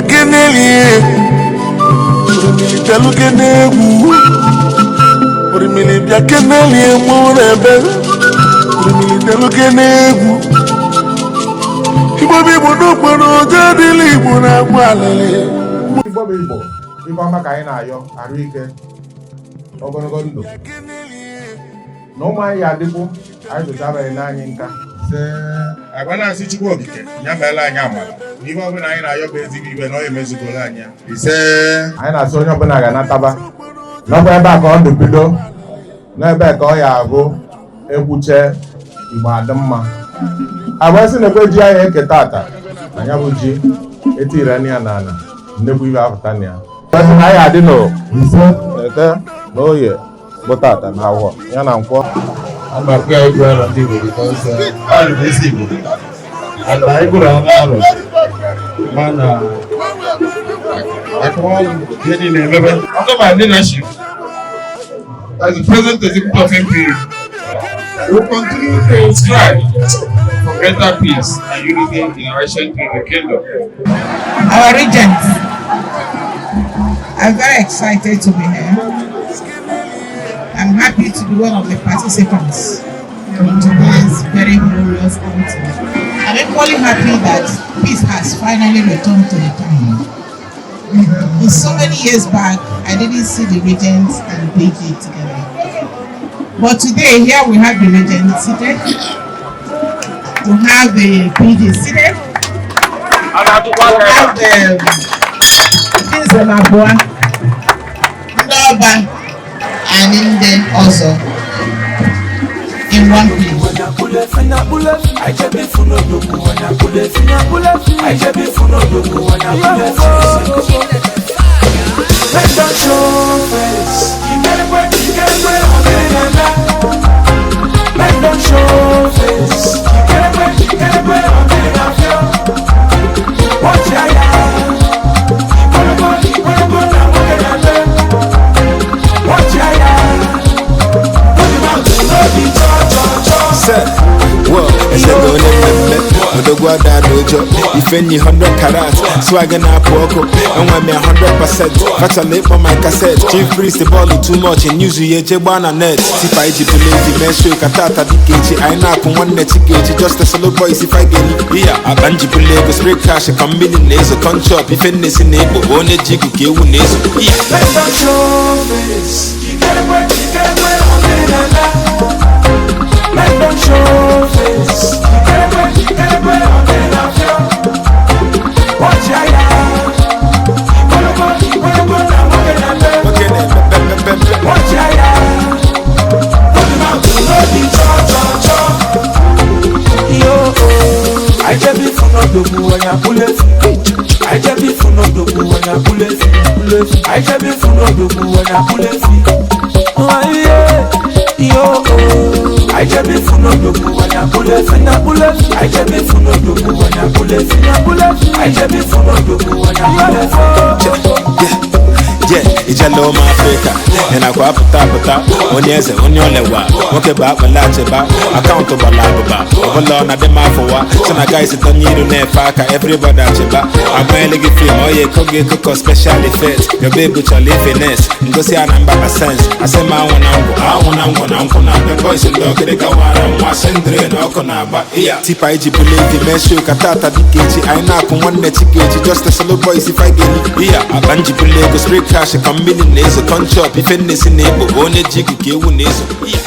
Bịa kenelie orimili, bịalụ kene egwu orimili, bịa kenelie mmanwụ na-ebe orimili, bịalụ kene egwu. Igbo bụ Igbo n'okporo ụjọ adịla, Igbo na-agba alịlị. Igbo bụ Igbo, ife ọma ka anyị na-ayọ, arụ ike, ogologo ndụ na ụmụ anyị ya adịkwu anyị zụchabeghị n'anyị nka. Agwa na-asị Chukwu Okike ya meela anyị amara n'ihe ọbụla anyị na-ayọ bụ ezigbo ibe na ọ emezugoro anyị ya. Ise. Anyị na-asị onye ọbụla ga-anataba n'ọkwa ebe a ka ọ dị bido n'ebe ka ọ ya abụ ekwuche Igbo adị mma. Agwa sị na ekwe ji anyị eke tata na ya bụ ji etire ya n'ala, nnekwu ibe apụta na ya. Sị na anyị adị n'o ise, eke na oye bụ tata na awọ ya na nkwọ. I'm a prayer Igwe Arọ ndị Igbo because Arọ bụ isi Igbo. And anyị gụrụ anụ arọ mana akọwalụ ihe niile emebe. Under my leadership as the present executive of NPA, we will continue to strive for greater peace and unity in our ancient kingdom. Our regent, I'm very excited to be here. I'm happy to be one of the participants in today's very glorious outing. I'm equally happy that peace has finally returned to the town. In so many years back, I didn't see the regent and PG together. But today, here we have the regent seated. We have the PG seated. We have the Nze na abụọ, ndị ọba and ndị ọzọ in one place. Àìjẹ́bí fún òdòkú ọ̀nà kúlẹ̀ fi. Àìjẹ́bí fún òdòkú ọ̀nà kúlẹ̀ fi. Men don show face. Ìkẹ́lẹ́pẹ́ ìkẹ́lẹ́pẹ́ ọ̀gẹ́rẹ́ nàná. Men don show face. Ìkẹ́lẹ́pẹ́ ìkẹ́lẹ́pẹ́ ọ̀gẹ́rẹ́ nàfíọ́. Wọ́n ti àyà. Ìkọ́lẹ́kọ́ ìkọ́lẹ́kọ́ náà wọ́n kẹ́ nàbẹ́. Wọ́n ti àyà. No be cho cho cho. Se, whoa, eze ga onye mmemme odogwu ada n'ụjọ ife nyi 100 karat swag na-apụ ọkụ, enwe m ya 100%. Fachala ịkpọ my cassette, chief priest bọọlụ too much news ya eje gbaa na net tipa iji bụla evi mee show ka tata dịka echi anyị na-akụ nwanne chikechi, just a solo boys ife anyị ga-eli iya akpa njibụla ego spray cash ka mmiri na-ezo conchop ife nnesi na-ekpo onye ji igu ka ewu na-ezo iya. Men don show face. Ìkẹ́lẹ́pẹ́ ìkẹ́lẹ́pẹ́ ọ̀gẹ́rẹ́ nàná. Men don show face. Ìkẹ́lẹ́pẹ́ ìkẹ́lẹ́pẹ́ ọ̀gẹ́rẹ́ nàfíọ́. Wọ́n ti àyà. Ìkọ́lẹ́kọ́ ìkọ́lẹ́kọ́ náà wọ́n kẹ́ nàbẹ́. Nwoke na-epepepepe. Wọ́n ti àyà. No be cho cho cho. Yo, àìjẹ́bí fún òdòkú ọ̀nà kúlẹ̀ fi. Àìjẹ́bí fún òdòkú ọ̀nà kúlẹ̀ fi. Àìjẹ́bí fún òdòkú ọ̀nà kúlẹ̀ fi. Yo, àìjẹ́bí fún òdòkú ọ̀nà kúlẹ̀ fi. Àìjẹ́bí fún òdòkú ọ̀nà kúlẹ̀ fi. Àìjẹ́bí fún òdòkú ọ̀nà kúlẹ̀ fi. Yeah, ijele ụmụ Afrịka ị nakwa apụta apụta, onye eze onye olewa nwoke bụ akpala achịba akaụntụ gbara abụba ọbụla ọ na-adị m afụwa so na guys donye iru na-efe aka, everybody achịba agbanyele gị film ọ ya eko gị eko special effect. Your babe chọrọ ifines ngosi ya na mba sense asị m anwụ na ngwụ anwụ na ngwụ na nkwụ na abịa boys ndị ọkịrịka wara nwa sendre na ọkụ na-agba iya tipa iji bụla evi mee show ka tata dịka echi anyị na-akụ nwanne chikechi, just a solo boys ife anyị ga-eli iya akpa njibụla ego spray cash ka mmiri na-ezo conchop ife nnesi na-ekpo onye ji igu ka ewu na-ezo iya.